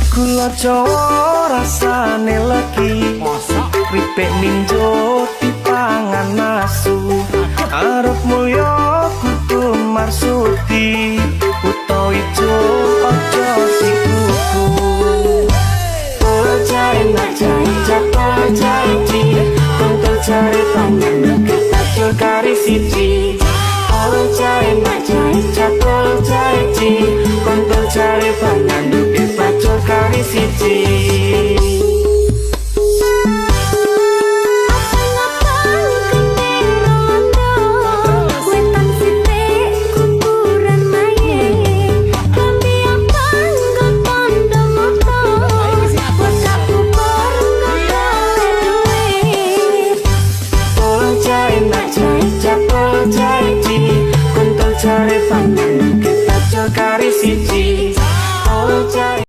Gula Jawa rasane legi. Mosok? Kripik minjo dipangan asu. Arep mulya kudu marsudi. Kutha ijo.